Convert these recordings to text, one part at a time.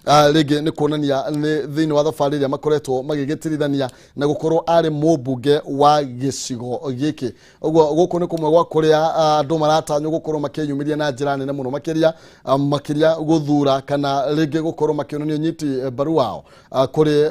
Rĩngĩ nĩ kuonania nĩ thĩinĩ wa thabarĩ ĩrĩa makoretwo magĩgĩtirithania na gũkorwo arĩ mũmbunge wa gĩcigo gĩkĩ. Ũguo gũkũ nĩ kũmwe gwa kũrĩa andũ maratanywo gũkorwo makĩyumĩria na njĩra nene mũno makĩria, makĩria gũthura kana rĩngĩ gũkorwo makĩonania ũnyiti mbaru wao kũrĩ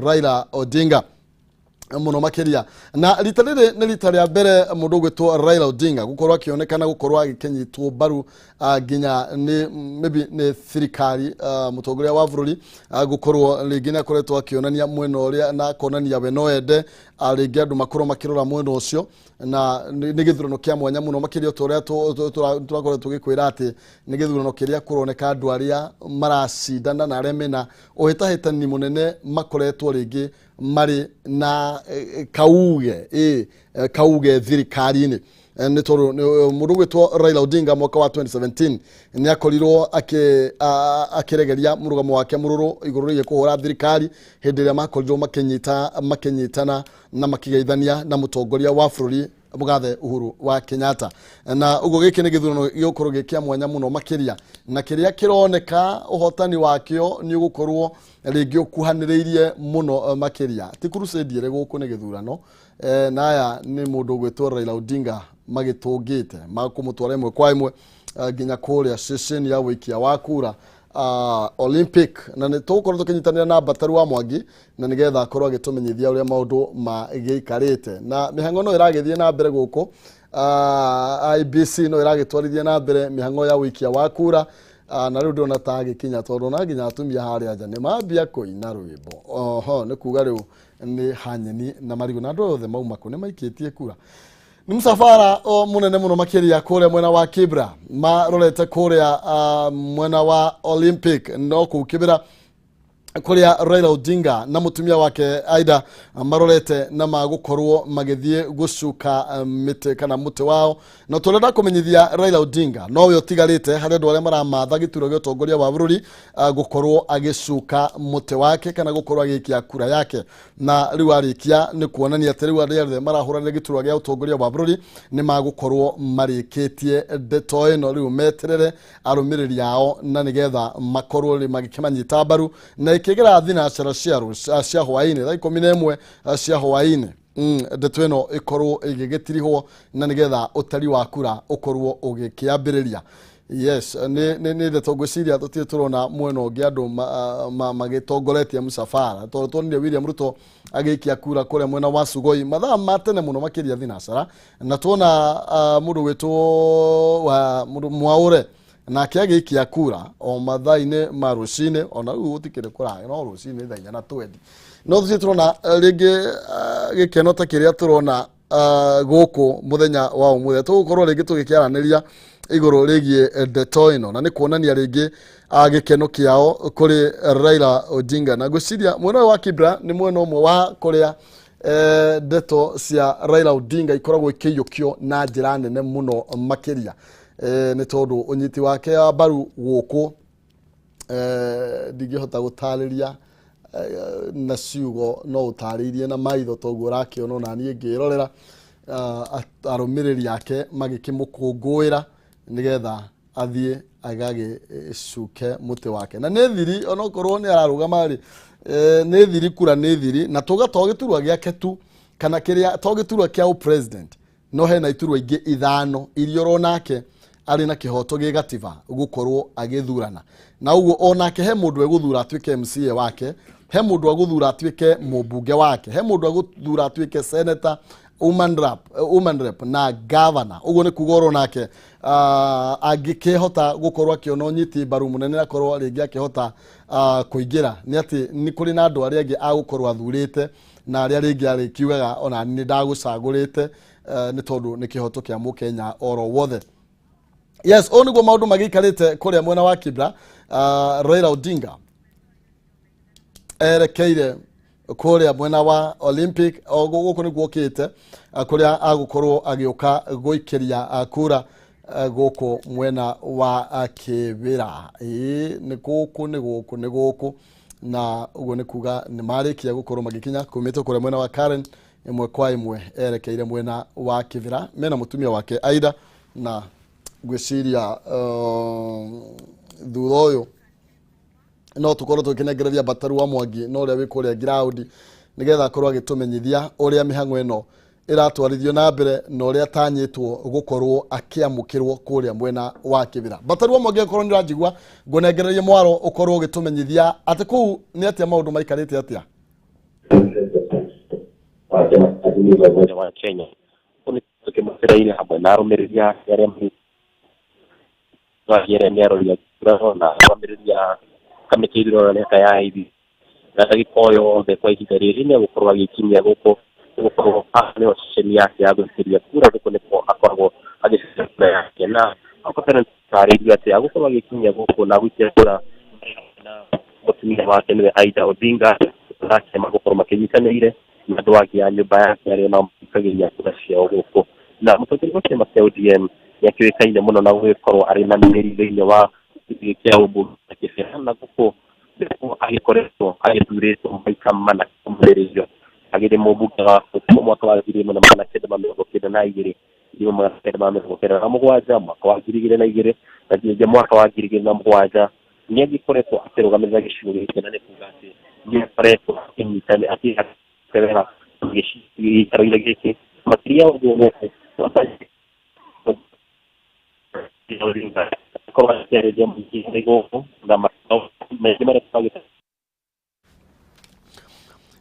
Raila Odinga mũno makĩria. Na rita rĩrĩ nĩ rita rĩa mbere mũndũ ũgwĩtwo Raila Odinga gũkorwo akĩonekana gũkorwo agĩkĩnyitwo mbaru nginya nĩ maybe nĩ thirikari, mũtongoria wa bũrũri, gũkorwo rĩngĩ nĩ akoretwo akĩonania mwena ũrĩa na akonania we no ende rĩngĩ andũ makorwo makĩrora mwena ũcio. Na nĩ gĩthurano kĩa mwanya mũno makĩria, ta ũrĩa tũrakoretwo tũgĩkwĩra atĩ nĩ gĩthurano kĩrĩa kũroneka andũ arĩa maracindana na arĩa mena ũhĩtahĩtani mũnene makoretwo rĩngĩ marĩ na kauge kauge thirikari-inĩ. Nĩ tondũ mũndũ ũgwĩtwo Raila Odinga mwaka wa 2017 nĩ akorirwo akĩregeria mũrũgamo wake mũrũrũ igũrũ rĩgiĩ kũhũra thirikari hĩndĩ ĩrĩa makorirwo makĩnyitana na makĩgeithania na mũtongoria wa bũrũri mũgathe Uhuru wa Kenyatta. Na ũguo gĩkĩ nĩ gĩthurano gĩgũkorwo gĩ kĩa mwanya mũno makĩria, na kĩrĩa kĩroneka ũhotani wakĩo nĩ ũgũkorwo rĩngĩ ũkuhanĩrĩirie mũno makĩria. Ti crusade ĩrĩ gũkũ, nĩ gĩthurano. Na aya nĩ mũndũ ũgwĩtwo Raila Odinga magĩtũngĩte makũmũtwara ĩmwe kwa ĩmwe nginya kũrĩa ceceni ya wĩikia wa kura, Olympic. Na nĩ tũgũkorwo tũkĩnyitanĩra na Mbataru wa Mwangi na nĩgetha akorwo agĩtũmenyithia ũrĩa maũndũ magĩikarĩte na mĩhang'o no ĩragĩthiĩ na mbere gũkũ. IEBC no ĩragĩtwarithia na mbere mĩhang'o ya ũikia wa kura. Na rĩu ndĩrona ta agĩkinya, tondũ na nginya atumia harĩa nja nĩ mambia kũina rwĩmbo. Oho nĩ kuga rĩu nĩ hanyeni na marigũ na andũ othe mauma kũ nĩ maikĩtie kura. Nĩ mũcabara o mũnene mũno makĩria kũrĩa mwena wa Kibra marorete kũrĩa mwena wa Olympic, no kũu Kibra kũrĩa Raila Odinga na mũtumia wake Aida marorete na magũkorwo magĩthiĩ gũcuka mĩtĩ kana mũtĩ wao. Na tũrenda kũmenyithia Raila Odinga nowe ũtigarĩte harĩ andũ arĩa maramatha gĩturwa gĩa ũtongoria wa bũrũri, gũkorwo agĩcuka mũtĩ wake kana gũkorwo agĩikia kura yake. Na rĩu arĩkia nĩ kuonania atĩ rĩu arĩa othe marahũranĩra gĩturwa gĩa ũtongoria wa bũrũri nĩ magũkorwo marĩkĩtie ndeto ĩno. Rĩu meterere arũmĩrĩri ao na nĩgetha makorwo rĩ magĩkĩmanyita mbaru na ĩkĩgera thinacara cia hwaĩ-inĩ thaa 11 cia hwaĩ-inĩ, ndeto ĩno ĩkorwo ĩgĩgĩtirihwo na nĩgetha ũtari wa kura ũkorwo ũgĩkĩambĩrĩria. Yes, nĩ ndeto ngwĩciria tũtirĩ tũrona mwena ũngĩ andũ magĩtongoretie mũcabara, tondũ tuonire William Ruto agĩikia kura kũrĩa mwena wa Sugoi mathaa ma tene mũno makĩria thinacara, na tuona mũndũ gwĩtwo wa mũndũ Mwaũre nake agĩikia kura o mathaa-inĩ ma rũcinĩ. Ona rĩu gũtikĩrĩ kũraya, no rũcinĩ thaa inya na twendi. No tũtirĩ tũrona rĩngĩ gĩkeno ta kĩrĩa tũrona gũkũ mũthenya wa ũmũthĩ. Tũgũkorwo rĩngĩ tũgĩkĩaranĩria igũrũ rĩgiĩ ndeto ĩno, na nĩ kuonania rĩngĩ gĩkeno kĩao kũrĩ Raila Odinga. Na ngwĩciria mwena ũyũ wa Kibra nĩ mwena ũmwe wa kũrĩa ndeto cia Raila Odinga ikoragwo ikĩiyũkio na njĩra nene mũno makĩria, nĩ tondũ ũnyiti wake wa mbaru gũkũ ndingĩhota gũtarĩria na ciugo, no ũtarĩirie na maitho toguo ũrakĩona ona niĩ ngĩrorera arũmĩrĩri ake magĩkĩmũkũngũĩra nĩgetha athiĩ agagĩcuke mũtĩ wake. Na nĩ thiri, onokorwo nĩ ararũgama rĩ, nĩ thiri, kura nĩ thiri. Na tuga to gĩturwa gĩake tu kana kĩrĩa to gĩturwa kĩa president, no hena iturwa ingĩ ithano iria oronake arĩ na kĩhoto gĩ gatiba gũkorwo agĩthurana. Na ũguo onake he mũndũ egũthura atuĩke MCA wake, he mũndũ agũthura atuĩke mũmbunge wake, he mũndũ agũthura atuĩke senator, woman rep na governor. Ũguo nĩ kuga oro nake angĩkĩhota gũkorwo akĩona ũnyiti mbaru mũnene, akorwo rĩngĩ akĩhota kũingĩra, nĩ atĩ nĩ kũrĩ na andũ arĩa angĩ agũkorwo athurĩte na arĩa rĩngĩ arĩkiugaga ona nĩ ndagũcagũrĩte, nĩ tondũ nĩ kĩhoto kĩa mũkenya oro wothe. Yes, ũũ nĩguo maũndũ magĩikarĩte kũrĩa mwena wa Kibra. Raila Odinga erekeire kũrĩa mwena wa Olympic, o gũkũ nĩguo okĩte, kũrĩa agũkorwo agĩũka gũikĩria kura gũkũ mwena wa Kĩbĩra. Ĩĩ, nĩ gũkũ, nĩ gũkũ, nĩ gũkũ. Na ũguo nĩ kuga nĩ marĩkia gũkorwo magĩkinya kumĩte kũrĩa mwena wa Karen ĩmwe kwa ĩmwe erekeire mwena wa Kĩbĩra mena mũtumia wake Aida. Na ngwĩciria thutha ũyũ No tukorwo tũkĩnengereria Bataru wa Mwangi na ũrĩa wĩ kũrĩa ground nĩgetha akorwo agĩtũmenyithia ũrĩa mĩhang'o ĩno ĩratwarithio na mbere na ũrĩa atanyĩtwo gũkorwo akĩamũkĩrwo kũrĩa mwena wa Kĩbĩra. Bataru wa Mwangi, akorwo nĩ ũranjigua, ngũnengererie mwaro ũkorwo ũgĩtũmenyithia atĩ kũu nĩ atĩa maũndũ maikarĩte atĩa. Wa chama cha Azimio la Umoja wa Kenya tukĩmũcereire hamwe na arũmĩrĩri ake arĩa magĩre mĩario ya ithurano na arũmĩrĩri a kamĩtĩ ya ithurano nĩ ya IEBC na ndagĩka o yothe kwa ihinda rĩrĩ nĩ egũkorwo agĩkinyia gũkũ gũkorwo haha nĩho ceceni yake ya gũikĩria kura. Gũkũ nĩkuo akoragwo agĩciria kura yake, na hau kabere nĩtarĩirio atĩ agũkorwo agĩkinyia gũkũ na gũikia kura na mũtumia wake nĩwe Aida Odinga nake magũkorwo makĩnyitanĩire na andũ angĩ a nyũmba yake arĩa nao maikagĩria kura ciao gũkũ. Na mũtongoria wa kĩama kĩa ODM nĩ akĩũĩkaine mũno na gũgĩkorwo arĩ na mĩri thĩinĩ wa gĩtĩ kĩa ũmbunge na Kĩbĩra, na gũkũ nĩkuo agĩkoretwo agĩthurĩtwo maita mana kũmũrĩrĩrio agĩrĩ mũmbunge wa kuma mwaka wa 1992, 1997, mwaka wa 2002 na nginyagia mwaka wa 2007. Nĩ agĩkoretwo akĩrũgamĩrĩra gĩcigo gĩkĩ, na nĩ kuga atĩ nĩ akoretwo akĩnyitana akĩgerera gĩikaro-inĩ gĩkĩ. Makĩria ũguo gũkũ akorwo akĩarĩria mũingĩ harĩ gũkũ na maingĩ marĩa magĩte.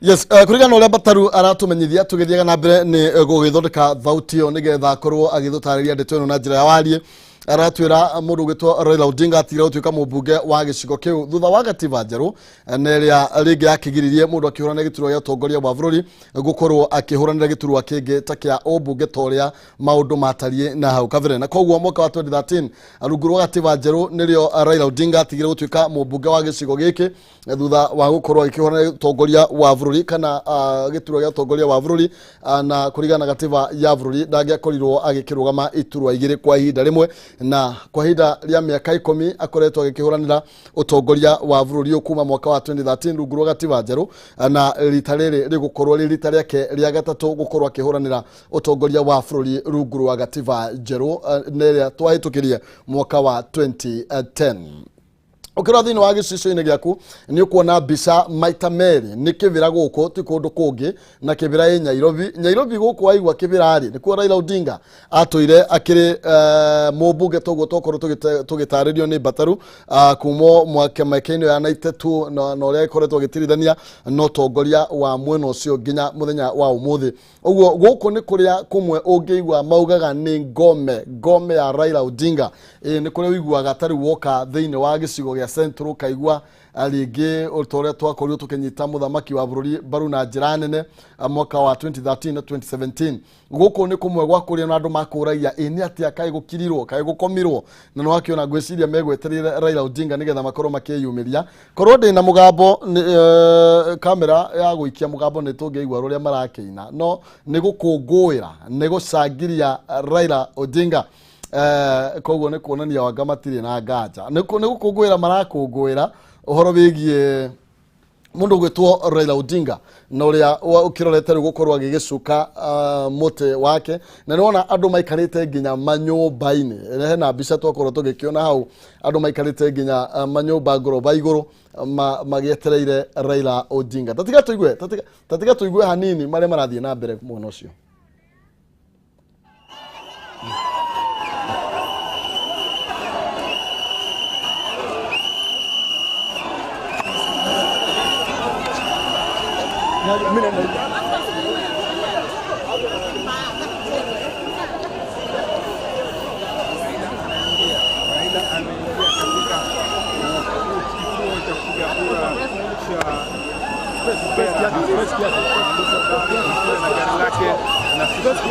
Yes, kũringana na ũrĩa Bataru aratũmenyithia tũgĩthiaga na mbere nĩ gũgĩthondeka thauti ĩyo nĩgetha akorwo agĩtũtarĩria ndeto ĩno na njĩra ya wariĩ. Aratwĩra mũndũ ũgwĩtwo Raila Odinga atigire gũtuĩka mũmbunge wa gĩcigo kĩu thutha wa gatiba njerũ na ĩrĩa rĩngĩ yakĩgiririe mũndũ akĩhũranĩra gĩturwa gĩa ũtongoria wa bũrũri gũkorwo akĩhũranĩra gĩturwa kĩngĩ ta kĩa ũmbunge ta ũrĩa maũndũ matariĩ na hau kabere. Na koguo mwaka wa 2013 rungu rwa gatiba njerũ nĩrĩo Raila Odinga atigire gũtuĩka mũmbunge wa gĩcigo gĩkĩ thutha wa gũkorwo agĩkĩhũranĩra ũtongoria wa bũrũri kana gĩturwa gĩa ũtongoria wa bũrũri, na kũringana na gatiba ya bũrũri ndangĩakorirwo agĩkĩrũgama iturwa igĩrĩ kwa ihinda rĩmwe. Na kwa ihinda rĩa mĩaka 10 akoretwo agĩkĩhũranĩra ũtongoria wa bũrũri ũyũ kuma mwaka wa 2013 rungu rwa gatiba njerũ, na rita rĩrĩ rĩgũkorwo rĩ rita rĩake rĩa gatatũ gũkorwo akĩhũranĩra ũtongoria wa bũrũri rungu rwa gatiba njerũ na ĩrĩa twahĩtũkirie mwaka wa 2010. Ũkĩrora thĩinĩ wa gĩcicio-inĩ gĩaku nĩ ũkuona mbica maita merĩ nĩ Kĩbĩra gũkũ ti kũndũ kũngĩ, na Kĩbĩra ĩ Nyairobi. Nyairobi gũkũ waigua Kĩbĩra rĩ nĩkuo Raila Odinga atũire akĩrĩ mũmbunge toguo tokorwo tũgĩtarĩrio nĩ Bataru kuma mwaka mĩaka-inĩ ya 92 na ũrĩa ĩkoretwo agĩtirithania na ũtongoria wa mwena ũcio nginya mũthenya wa ũmũthĩ. Ũguo gũkũ nĩ kũrĩa kũmwe ũngĩigua maugaga nĩ ngome ngome ya Raila Odinga. Ĩ nĩ kũrĩa ũiguaga tarĩu woka thĩinĩ wa gĩcigo gĩa Central ũkaigua rĩngĩ ta ũrĩa twakorirwo tũkĩnyita mũthamaki wa bũrũri mbaru na njĩra nene mwaka wa 2013 na 2017. Gũkũ nĩ kũmwe gwa kũrĩa na andũ makũragia ĩ nĩ atĩa kaĩ gũkirirwo kaĩ gũkomirwo, na nĩ wakĩona ngwĩciria megwetereire Raila Odinga nĩgetha makorwo makĩyumĩria. Korwo ndĩ na mũgambo kamera ya gũikia mũgambo nĩ tũngĩigua rũrĩa marakĩina, no nĩ gũkũngũĩra nĩ gũcangiria Raila Odinga. Koguo nĩ kuonania wanga matirĩ na nganja nĩ gũkũngũĩra marakũngũĩra ũhoro wĩgiĩ mũndũ ũgwĩtwo Raila Odinga na ũrĩa ũkĩrorete rĩu gũkorwo agĩgĩcuka mũtĩ wake. Na nĩwona andũ maikarĩte nginya manyũmba-inĩ, hena mbica twakorwo tũgĩkĩona hau andũ maikarĩte nginya manyũmba ngoroba igũrũ magĩetereire Raila Odinga. Tatiga tũigue tatiga tũigue hanini marĩa marathiĩ na mbere mwena ũcio. Raila ameingia katika kituo cha kupiga kura cha Kibera na gari lake na sisi